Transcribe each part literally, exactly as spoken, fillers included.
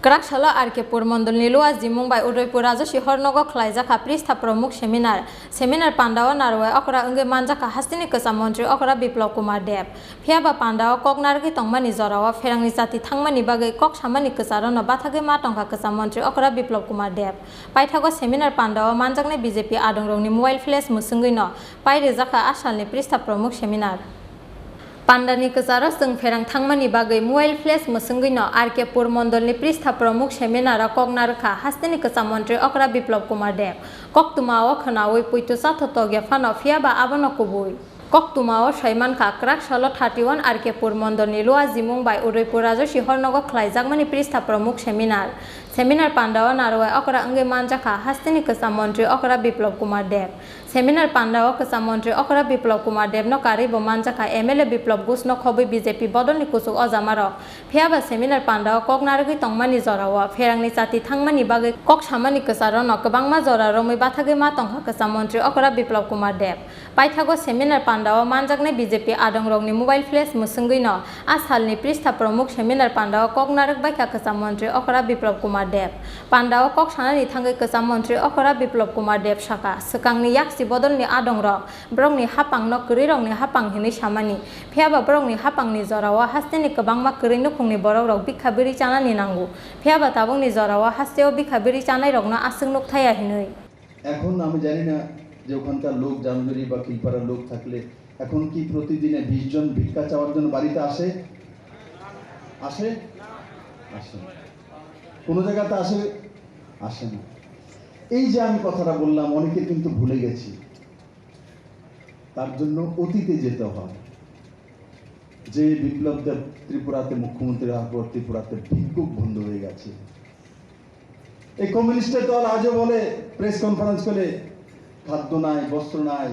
Kwrak salo R K Pur mondolni Luwa Jimung bai Udaipur Rajoshi Hornogo khwlaijakha Pristha Pramukh Seminar. Seminar pandao narwai okra wngwi manjakha hasteni kwcham montri okra Biplab Kumar Deb. Phiyaba pandao kok narwgwi tongmani jorao pherangni chati thangmani bagwi kok samani kwcharono bathagwi ma tongkha kwcham montri okra Biplab Kumar Deb. Paithago seminar pandao manjaknai B J P adongrokni mobile flash mwswngwino pai rwjakha a salni Pristha Pramukh Seminar. Pandani kwcharo chwng pherang thangmani bagwi mobile flash mwswngwino R K Pur mondolni Pristha Pramukh Seminaro kok narwkha hasteni kwcham montri okra Biplab Kumar Deb. Koktwmao khwnawi poito chathotok ya phano, phiyaba abono kubui. Koktwmao saimankha, kwrak salo thirty one R K Pur mondolni Luwa Jimung bai Udaipur Rajoshi Hornogo khwlaijakmani Pristha Pramukh Seminar. Seminar pandao narwai okra wngwi manjakha hasteni kwcham montri okra Biplab Kumar Deb. Seminar pandao kwcham montri okra Biplab Kumar Debno karwibo manjakha M L A Biplab Ghoshno khobwi B J P bodolni kuchuk ojamarok. Phiyaba seminar pandao kok narwgwi tongmani jorao pherangni chati thangmani bagwi kok samani kwcharono kwbangma jora romwi bathagwi ma tongkha kwcham montri okra Biplab Kumar Deb. Paithago seminar pandao manjaknai B J P adongrokni mobile flash mwswngwino a salni Pristha Pramukh Seminar pandao kok narwk baikha kwcham montri okra Biplab Kumar Deb. Pandao kok sanani thangwi kwcham montri okra Biplab Kumar Deb sakha, swkangni yaksi bodolni adongrok borokni hapangno kwrwirokni hapang hinwi samani, phiyaba borokni hapangni jorao hasteni kwbangma kwrwi nukhungni borokrok bikha biri chanani nango, phiyaba tabukni jorao hasteo bikha biri chanairokno aswk nukthaya hinwi. এখন আমি জানি না যে ওখানকার লোক জামজুরি বা কিলপাড়ার লোক থাকলে এখন কি প্রতিদিনে বিশ জন ভিক্ষা চাওয়ার জন্য বাড়িতে আসে? আসে? আসে না। কোনো জায়গাতে আসে? আসে না। এই যে আমি কথাটা বললাম, অনেকে কিন্তু ভুলে গেছি। তার জন্য অতীতে যেতে হয়। যে বিপ্লব দেব ত্রিপুরাতে মুখ্যমন্ত্রী হওয়ার পর ত্রিপুরাতে ভিক্ষুক বন্ধ হয়ে গেছে। এই কমিউনিস্টের দল আজও বলে, প্রেস কনফারেন্স করে, খাদ্য নাই, বস্ত্র নাই,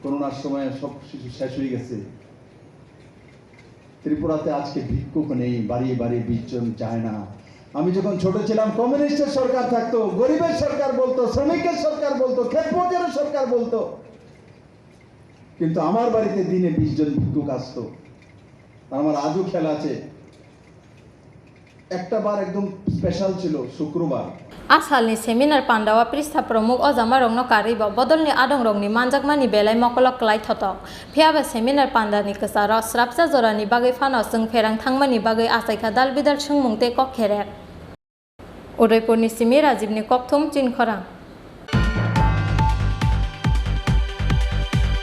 করোনার সময় সব কিছু শেষ হয়ে গেছে। ত্রিপুরাতে আজকে ভিক্ষুক নেই, বাড়ি বাড়ি বিশ জন যায় না। আমি যখন ছোট ছিলাম, কমিউনিস্টের সরকার থাকতো, গরিবের সরকার বলতো, শ্রমিকের সরকার বলতো, ক্ষেত মজুরের সরকার বলতো, কিন্তু আমার বাড়িতে দিনে বিশ জন ভিক্ষুক আসতো। আমার আজও খেয়াল আছে, একটা বার একদম স্পেশাল ছিল, শুক্রবার। A salni seminar pandao Pristha Pramukh ojamarokno karwibo bodolni adongrokni manjakmani belai mokolok kwlai thotok. Phiyaba seminar pandani kwcharo srapsa jorani bagwi phano chwng pherang thangmani bagwi achaikha dal bidal swngmung tei kok kherek. Udaipurni simi Rajibni kokthum Chinkhorang.